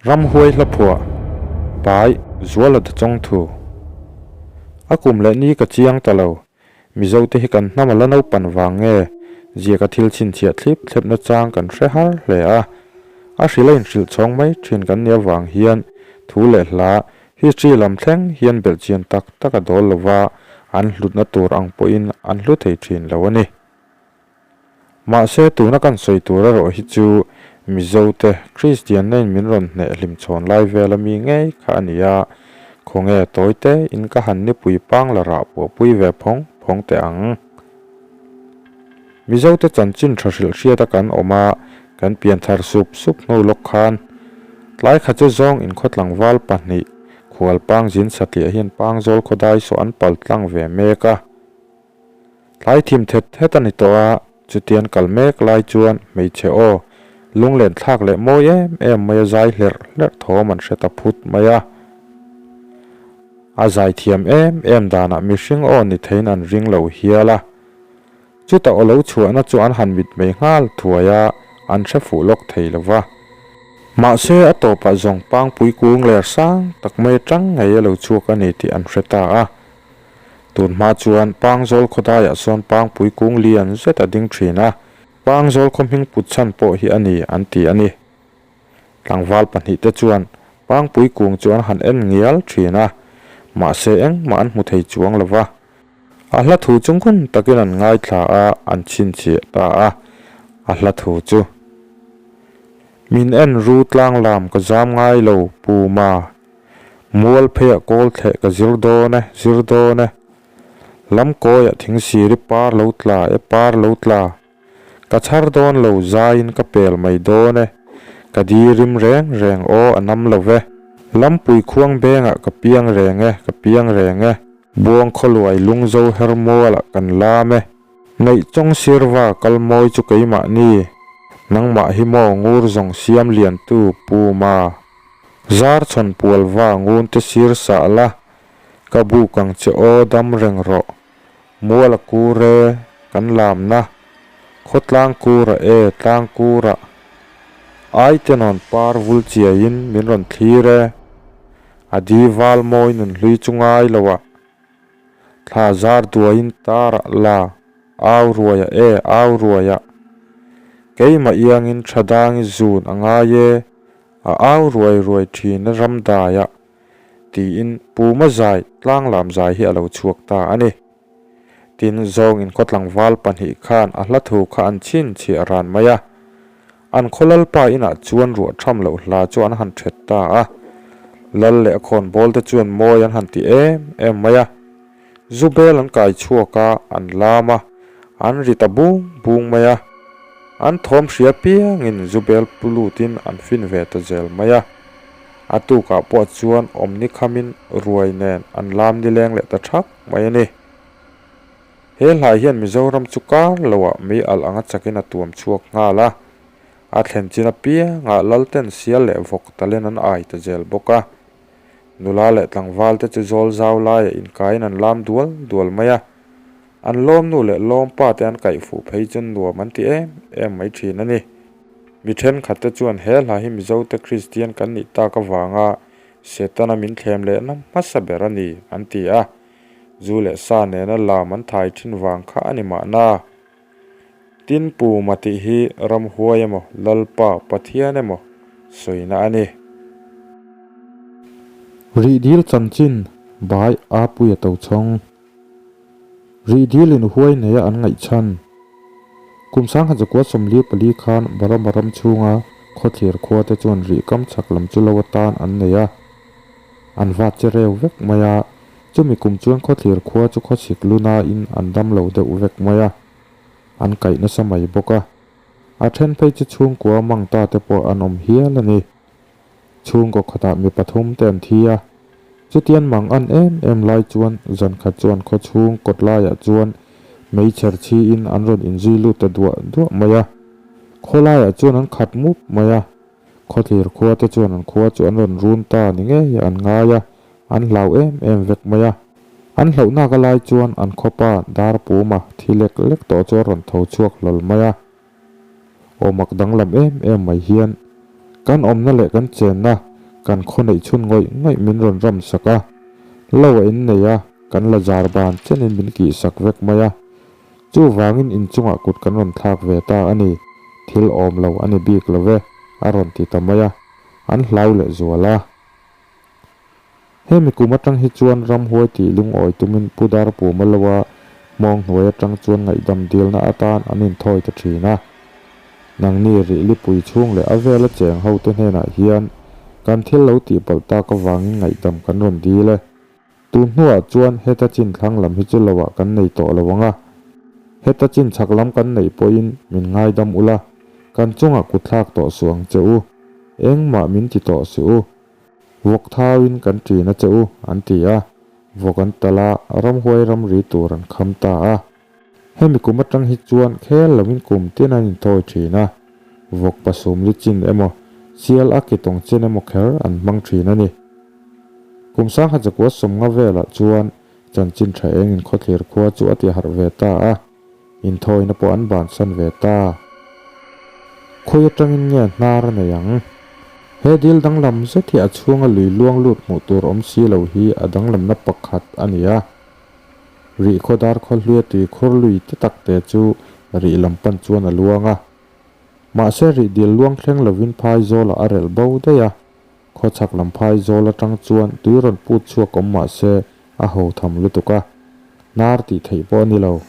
Ramhuai hla phuah pai Zuala Dachawngthu. A kum leh ni ka chiang ta lo. Mizote hi kan hnam a la naupan vang nge ziaka thil chhinchhiah thlip thlepna chang kan hre har hle a. A hrilh a inhrilh chhawng mai thin kan nih avang hian thu leh hla, history lam thleng hian belhchian tak tak a dawl lova an hlutna tur ang pawhin an hlu thei thin lo a ni. Mahse tuna kan sawi tur erawh hi chu Mizote Kristianna in min rawn hneh hlim chhawn lai vel ami ngei kha a ni a, khawnge tawi te in ka han nipui pang la rah pawh pui ve phawng phawng teh ang. Mizote chanchin tha hrilh hriat a kan awm a, kan pian thar sup sup hnu lawk khan tlai kha chu zawng in khawtlangval pahnih khual pang zin satliah hian pangzawl khawdai saw an pal tlang ve mek a. Tlai thim thet thet a ni tawh a, chutian kal mek lai chuan hmeichhe aw lunglen thlak leh mawi em em mai a zai hlerh hlerh thawm an hre ta phut mai a. A zai thiam em em danah mihring aw ni theiin an ring lo hial a. Chuta aw lo chhuahna chu an han mitmei nghal thuai a, an hre fuh lawk thei lo va. Mahse a tawpah zawng pangpui kung ler sang tak mai atang ngei a lo chhuak a ni tih an hre ta a. Tun hma chuan Pangzawl khawdaiah sawn Pangpui kung lian zet a ding thin a, Pangzawl khaw hming put chhan pawh hi a ni an ti a ni. Tlangval pahnihte chuan Pangpui kung chu an han en ngial thin a, mahse engmah an hmu thei chuang lo va. A hla thu chu ngun takin an ngaithla a, an chhinchhiah ta a, a hla thu chu. Min en ru tlang lam ka zam ngai lo, Puma. Mual pheiah kawl thleh ka zir dawn e, zir dawn e. Lam kawiah thing siri par lo tla e, par lo tla. Ka chhar dawn lo zaiin ka pel mai dawn e. Ka di rim reng reng aw a nam lo ve. Lampui khuang bengah ka piang reng e, ka piang reng e. Buang khawluai lungzo her mualah kan lam e. Ngaih chawng sirva kal mawi chu keimahni. Nangmah hi maw ngur zawng siam liantu Pu Ma. Zar chhawn pual va ngun te sir sah la, ka buk ang che aw dam reng rawh. Mual a kur e, kan lamna. Khaw tlang kur a e, tlang kur a. Ai te nawn par vul chiaiin min rawn thlir e. A di val mawi nun hlui chu ngai lo ah. Thla zar duaiin tar ah la, au ruai ah e, au ruai ah. Keimah iangin tha dangi zun a ngai e. A au ruai ruai thin a ram daiah tiin Puma zai tlanglam zai hi a lo chhuak ta a ni. Tin, zawngin khaw tlangval pahnih khan a hla thu kha an chhinchhiah ran mai a. An khaw lalpa inah chuan ruah tham loh hla chu an han thet ta a. Lal leh a khawnbawl te chuan mawi an han ti em em mai a. Zu bel an kai chhuak a, an lam a, an ri ta bung bung mai a. An thawm hria piangin zu bel pu lutin an fin ve ta zel mai a. A tukah pawh chuan awmni khamin ruai nen an lam nileng leh ta thak mai a ni. He hlai hian Mizoram chu kar loah mei alh anga chakin a tuam chhuak nghal a. A thlen chin apiangah Lalten sial leh vawk talen an ai ta zel bawk a. Nula leh tlangval te chu zawl zau laiah inkaiin an lam dual dual mai a, an lawmnu leh lawmpa te an kaih fuh phei chuan nuam an ti em em mai thin a ni. Mi thenkhat te chuan he hla hi Mizote Kristian kan nih tak avanga Setana min thlem lehna hmasa ber a ni an ti a, zu leh sa nena lam an thai thin vang kha a ni mahna. Tin Puma tih hi ramhuai emaw Lalpa Pathian emaw sawina a ni. Rihdil chanchin bai a puia to chhawng. Rihdil in huai neia an ngaih chhan. Kum sangkhat zakua 44 khan Burma ram chhunga khawthlir khua te chuan rih kam chhak lam chu lo atan an nei a. An vat che reu vek mai a. Chumi kum chuan khawthlir khua chu khawchhik lunain an dam lo deuh vek mai a, an kaih nasa mai bawk a. A then phei chu chhungkua mang ta te pawh an awm hial a ni. Chhungkaw khatah mi pathum te an thi a. Chutian mang an em em lai chuan zan khat chuan khaw chhung kawt laiah chuan meichher chhiin an rawn inzui lut ta duah duah mai a. Khaw laiah chuan an khat mup mai a. Khawthlir khua te chuan an khua chu an rawn run ta ni ngei an ngai a, an hlau em em vek mai a. An hlauhnak a lai chuan an khawpa dar puma thi lek lek tawh chu a rawn tho chhuak hlawl mai a. Aw mak danglam em em mai hian kan awmna leh kan chenna Kan khaw neih chhun ngawih ngawih min rawn ram sak a, lo a innei a, kan la zar ban chenin min kih sak vek mai a. Chuvangin inchungah kut kan rawn thlak ve ta a ni, thil awm lo a ni bik lo ve, a rawn ti ta mai a, an hlau leh zual a. Hemi kum atang hi chuan ramhuai tih lungawi tumin Pu Darpuma loa hmawng hnuai atang chuan ngaihdam dilna atan an inthawi ta thin a. Nangni rih lipui chhung leh a vela cheng hote hnenah hian kan thil lo tihpalh tak avangin ngaihdam kan rawn dil e. Tun hnuah chuan heta chin thlang lam hi chu loah kan nei tawh lo ang a. Heta chin chhak lam kan neih pawhin min ngaidam ula, kan chungah kutthlak tawh suh ang che u. Engmah min ti tawh suh u. Vawk thauin kan ṭin a che u, an ti a. Vawk an talh a, ramhuai ramri tur an kham ta a. Hemi kum aṭang hi chuan khel loin kum tin an inthawi ṭhin a. Vawk pasumli chin emaw, sial a kitawng chin emaw kher an hmang ṭhin a ni. Kum sangha chakua sawmnga velah chuan chanchin ṭha engin khawthlir khua chu a ti harh ve ta a. Inthawina pawh an bansan ve ta. Khawi atangin nge hnar a nei ang? He dil danglam zet hi a chhunga lui luang lut hmuh tur awm si lo hi a danglamna pakhat a ni a. Rih khaw dar khaw hluia tui khur lui te tak te chu rih lam pan chuan a luang a. Mahse rih dil luang thleng lovin phai zawlah a relh bo daih a. Khawchhak lam phai zawl atang chuan tui rawn put chhuak awm mah se a ho tham lutuk a, hnar tih theih pawh a ni lo.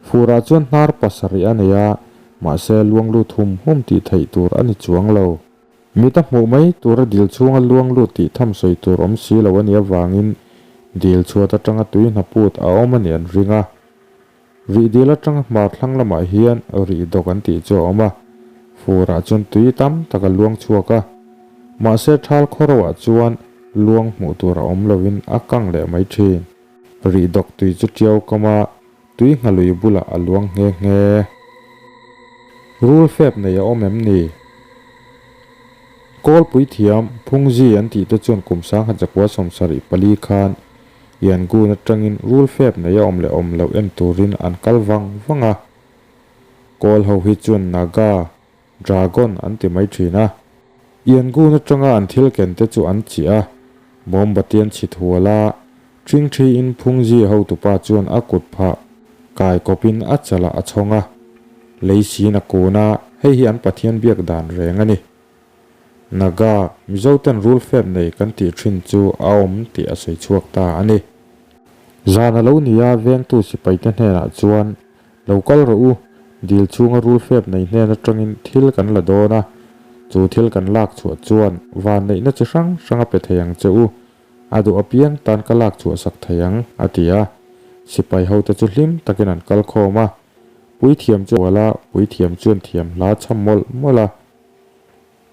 Furah chuan hnar pasarih a nei a, mahse luang lut hum hum tih theih tur a ni chuang lo. Mit a hmuh mai tura dil chhunga luang lut tih tham sawi tur awm si lo a nih avangin dil chhuat atanga tui hna put a awm a nih an ring a. Rih dil atanga hmar thlang lamah hian rih dawk an tih chu a awm a, furah chuan tui tam tak a luang chhuak a. Mahse thal khawro ah chuan luang hmuh tur a awm lovin a kang leh mai thin. Rih dawk tui chu tiau kam a, tui nghalui bulah a luang nghe nghe. Rul fep nei a awm em ni? Kawlpui thiam, Phungzi an tih te chuan kum 1974 khan Yangon atangin rul fep nei a awm leh awm loh en turin an kal vang vang a. Kawl ho hi chuan Naga, Dragon an ti mai thin a. Yangon atanga an thil ken te chu an chiah a, mombati an chhit hual a, ṭhingṭhi in Phungzi hotupa chuan a kut phah kai kawpin a chalah a chhawng a, lei siin a kun a, hei hi an Pathian biak dan reng a ni. Naga, Mizoten rul fep nei kan tih thin chu a awm tih a sawi chhuak ta a ni. Zan a lo ni a, vengtu sipaite hnenah chuan, Lo kal rawh u, dil chhunga rul fep nei hnen atangin thil kan la dawn a, chu thil kan lak chhuah chuan vanneihna chi hrang hrang a pe thei ang che u, a duh apiang tan ka lak chhuah sak thei ang, a ti a. Sipai hote chu hlim takin an kal khawm a, puithiam chu a hual a, puithiam chuan thiam hla chham mawlh mawlh a.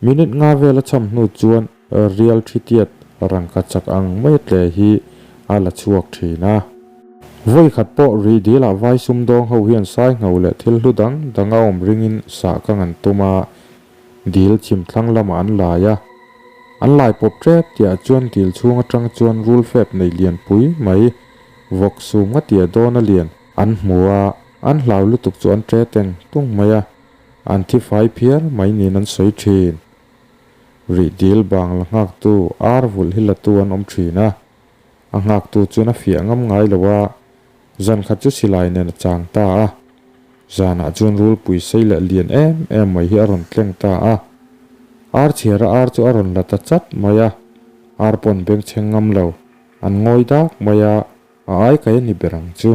Minute nga vel a cham hnu chuan rial thi tiat rangka chak ang mai tle hi a la chhuak thin a. Vawi khat pawh rih dilah vai sumdawng ho hian sai ngho leh thil hlu dang dang a awm ringin sah ka ngan tum a, dil chhim thlang lamah an lai a. An lai pawp tep tihah chuan dil chhung atang chuan rul fep nei lian pui mai vawk sum nga tia dawn a lian an hmu a, an hlau lutuk chu an tre teng tung mai a. An thi fai phiar mai niin an sawi thin. Rih dil bang la nghaktu ar vulh hi latu an awm thin a, a nghaktu chuan a fiah ngam ngai lo a, zan khat chu silai nen a chang ta a. Zanah chuan rulpui sei leh lian em em mai hi a rawn tleng ta a. Ar chhiara ar chu a rawn la ta chat mai a, ar pawn bengchheng ngam lo, an ngawi dak mai a, a ai kai a ni ber ang chu.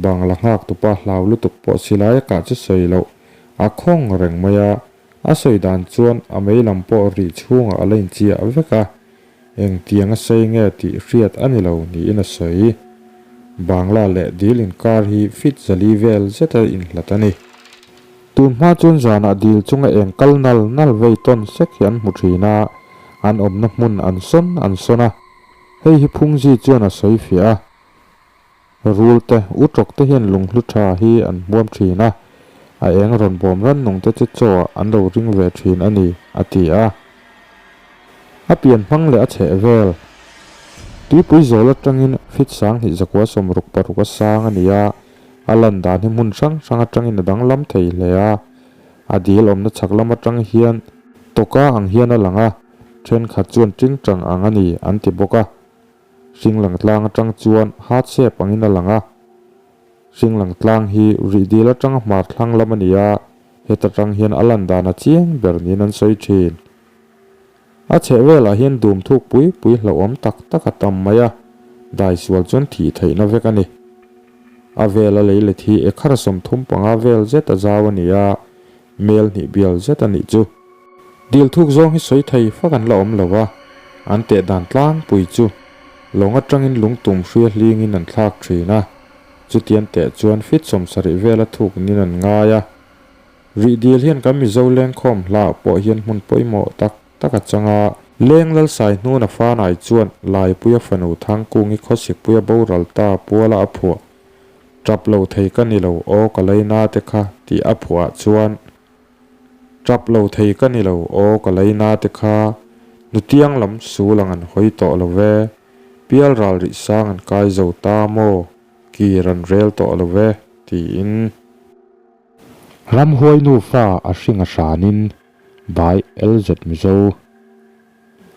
Bangla nghak tupa hlau lutuk pawh silai a kah chu sawi loh a khawng reng mai a, a sawi dan chuan a mei lam pawh rih chhungah a la inchiah vek a, engtiang a sei nge tih hriat a ni lo niin a sawi. Bangla leh dil inkar hi feet zali vel zeta inhlat a ni. Tun hma chuan zanah dil chunga eng kal nal nal vei tawn sek hi an hmu thin a, an awmna hmun an sawn an sawn a, hei hi Phungzi chuan a sawi fiah a. Rul te, u tawk te hian lunghlu tha hi an hmuam thin a, a eng rawn bawm rannung te chu chaw ah an lo ring ve thin a ni, a ti a. A pian hmang leh a chheh vel. Tuipui zawl atangin fit 2166 a sang a ni a, a lan dan hi hmun hrang hrang atangin a danglam thei hle a. A dil awmna chhak lam atang hian tawka ang hian a lang a. Thenkhat chuan tingtang ang a ni an ti bawk a. Hringlang tlang atang chuan heart shape angin a lang a. Hringlang tlang hi rihdil atanga hmar thlang lam a ni a, heta tang hian a lan dan a chiang ber niin an sawi thin. A chheh velah hian dum thuk pui pui hlauhawm tak tak a tam mai a, daisual chuan thih theihna vek a ni. A vela leilet hi ekhar 35 vel zet a zau a ni a, mel hnih bial zet a nih chu. Dil thuk zawng hi sawi thei fak an la awm lo a, an teh dan tlangpui chu lawng atangin lungtum hria hlingin an thlak thin a, chutian teh chuan fit 70 vela thuk nin an ngai a. Rih dil hian kan Mizo lengkhawm hlaah pawh hian hmun pawimawh tak tak a chang a. Leng Lalsai hnuna Fanai chuan Laipuia fanu Thangkungi khawsikpuia boral ta puala a phuah, Tap lo thei ka ni lo aw ka laina te kha tih a phuah chuan, Tap lo thei ka ni lo aw ka laina te kha, nutiang lam sul ang an hawi tawh lo ve, pial ral rih sang an kai zo ta maw, kir an rel tawh lo ve, tiin. Ramhuai nufa a hring a hranin by LZ Mizo.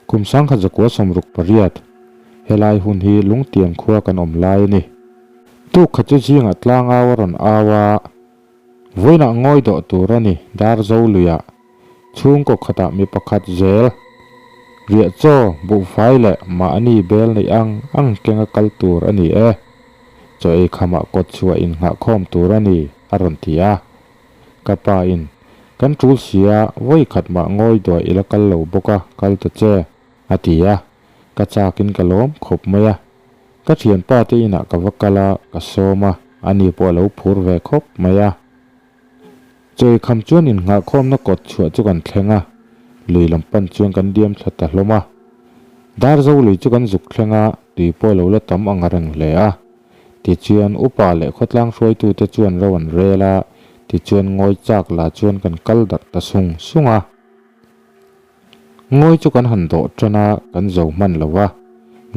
Kum 1968, helai hun hi Lungtiang khua kan awm lai a ni. Tuk khat chu zingah tlangau a rawn au a, vawiinah ngawi dawh tur a ni Darzo luiah chhungkaw khatah mi pakhat zel riah chaw, buhfai leh mahni bel neih ang ang kenga kal tur a ni e. Chaw ei khamah kawt chhuah innghahkhawm tur a ni, a rawn ti a. Ka pa in, Kan tul si a, vawi khat mah ngawi duai i la kal lo bawk a, kal ta che, a ti a. Ka chakin ka lawm khawp mai a. Ka thianpa te inah ka va kal a, ka sawm a, ani pawh a lo phur ve khawp mai a. Chaw ei kham chuan innghahkhawmna kawt chhuah chu kan thleng a, lui lam pan chuan kan diam thla ta hlawm a. Darzo lui chu kan zuk thleng a, tui pawh a lo la tam ang reng hle a. Tichuan upa leh khawtlang hruaitute chuan ro an rel a, tichuan ngawi chak la chuan kan kal darh ta sung sung a. Ngawi chu kan han dawh tan a, kan zo hman lo va.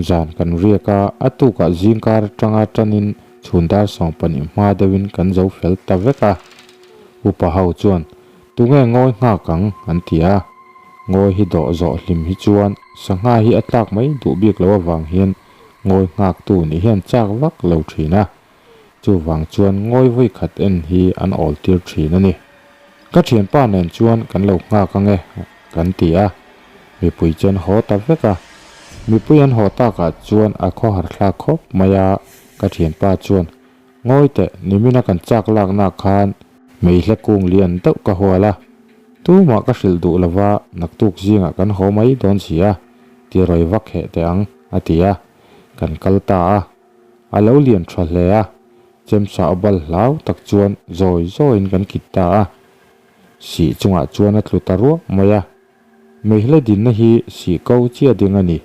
Zan kan riak a, a tukah zingkar atanga tanin chhun dar 12 hma deuhin kan zo fel ta vek a. Upa ho chuan, Tunge ngawi nghak ang? an ti a. Ngawi hi dawh zawh hlim hi chuan sangha hi a tlak mai duh bik lo avang hian ngawi nghaktu nih hian chak vak lo thin a. Chuvang chuan ngawi vawi khat en hi an awl tir thin a ni. Ka thianpa nen chuan kan lo nghak ange kan ti a, mipui chuan haw ta vek a. Mipui an haw takah chuan a khawhar thlak khawp mai a, ka thianpa chuan, Ngawi teh, nimina kan chak lakna khan meihle kung lian deuh ka hual a, tumah ka hrilh duh lova naktuk zingah kan haw mai dawn si a, ti rawi vak heh teh ang, a ti a, kan kal ta a. A lo lian tha hle a, chemsa a bal hlau tak chuan zawi zawiin kan kit ta a. Sih chungah chuan a tlu ta ruah mai a, Meihle dinna hi sih ko chiah ding a ni.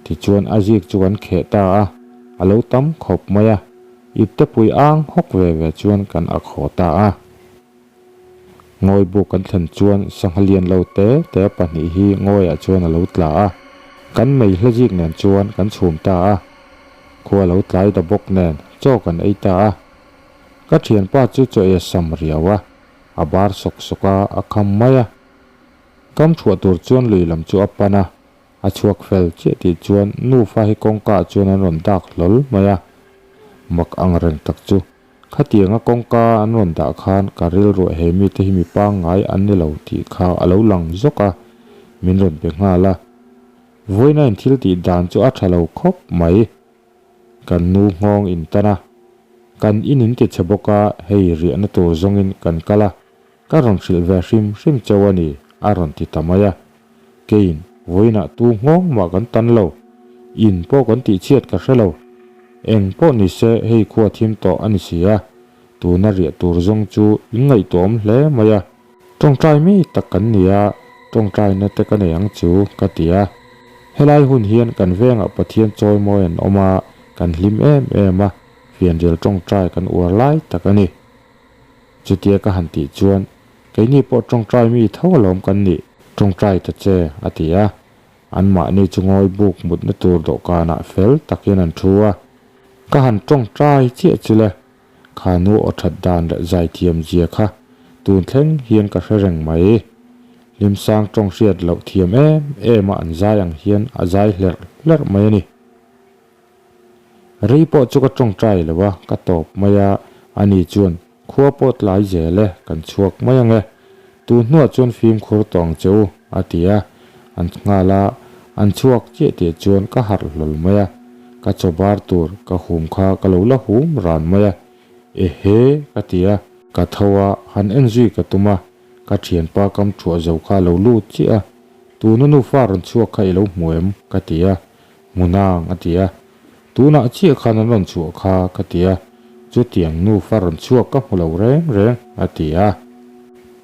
Tichuan a zik chu kan kheh ta a, a lo tam khawp mai a, iptepui ang hawk ve ve chuan kan ak haw ta a. Ngawi buk kan thlen chuan sangha lian lo te te pahnih hi ngawiah chuan a lo tla a, kan mei hla zik nen chuan kan chhum ta a. Khua lo tlai ta bawk nen chaw kan ei ta a. Ka thianpa chu chaw ei a sam riau a, a bar sawk sawk a, a kham mai a. Kam chhuah tur chuan lui lam chu a pan a, a chhuak fel chiah tih chuan nufa hi kawngka ah chuan an rawn dak hlawl mai a. Mak ang reng tak chu. Khatianga kawngka an rawn dah khan ka rilruah he mite hi mi pangngai an ni lo tih kha a lo lang zawk a, min rawn be nghal a. Vawiina in thil tih dan chu a tha lo khawp mai. Kan nu nghawng in tan a, kan in in ti chhe bawk a, hei riahna tur zawngin kan kal a, ka rawn hrilh ve hrim hrim cheu a ni, a rawn ti ta mai a. Keiin vawiinah tu nghawng mah kan tan lo, in pawh kan tih chhiat ka hre lo. Eng pawh ni se hei khua thim tawh a ni si a, tuna riah tur zawng chu in ngaihtuahawm hle mai a. Tawngtai mi tak kan ni a, tawngtaina te ka nei ang chu ka ti a. Helai hun hian kan vengah Pathian chawimawi an awm a, kan hlim em em a, fianrial tawngtai kan uar lai tak a ni. Chutia ka han tih chuan, Keini pawh tawngtai mi tho alawm kan nih, tawngtai ta che, a ti a. Anmahni chu ngawi buk mutna tur dawhkanah fel takin an thu a. Ka han tawngtai chiah chu le, kha nu aw that dan leh zaithiam zia kha tun thleng hian ka hre reng mai. Hlimsang tawng hriat loh thiam em em a an zai ang hian a zai hlerh hlerh mai a ni. Rei pawh chu ka tawngtai lo a, ka tawp mai a, ani chuan khua pawh tlai zel e, kan chhuak mai ang e. Tun hnuah chuan fimkhur tawh ang che u, a ti a, an nghal a, an chhuak chiah tih chuan ka harh hlawl mai a, ka chaw bar tur ka hum kha ka lo la hum ran mai a, ehe ka ti a, ka tho a, han en zui ka tum a, ka thianpa kam thuah zo kha a lo lut chiah a, tuna nufa rawn chhuak kha i lo hmu em? ka ti a, Hmunang a ti a, tunah chiah khan an rawn chhuah kha ka ti a, chutiang nufa rawn chhuak ka hmu lo reng reng a ti a.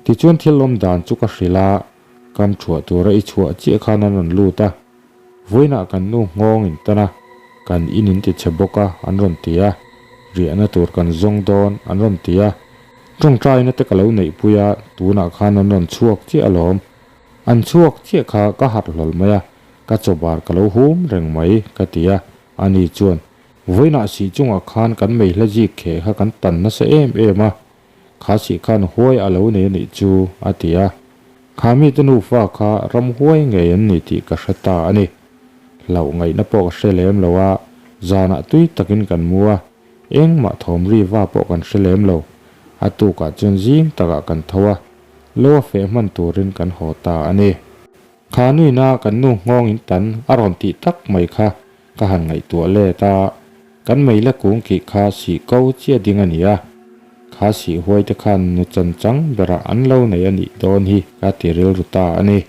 Tichuan thil awm dan chu ka hrilh a, kam thuah tura i chhuah chiah khan an rawn lut a, vawiinah kan nu nghawng in tan a, kan in in ti chhe bawk a an rawn ti a, riahna tur kan zawng dawn an rawn ti a, tawngtaina te ka lo neihpui a, tunah khan an rawn chhuak chiah alawm, an chhuak chiah kha ka harh hlawl mai a, Ka chaw bar ka lo hum reng mai, ka ti a. Ani chuan, Vawiinah sih chungah khan kan meihla zik kheh kha kan tan nasa em em a, kha sih khan huai a lo nei a nih chu, a ti a. Kha mite nufa kha ram huai ngei an ni tih ka hre ta a ni. Hlauh ngaihna pawh ka hre lem lo a, zanah tui takin kan mu a, engmah thawm ri va pawh kan hre lem lo. A tukah chuan zing takah kan tho a, lo a feh hman turin kan haw ta a ni. Kha nuina kan nu nghawng in tan a rawn tih tak mai kha ka han ngaihtuah let a, kan meile kung kih kha sih ko chiah ding a ni a, kha sih huai te khan nu chan chang berah an lo nei a nih dawn hi ka ti rilru ta a ni.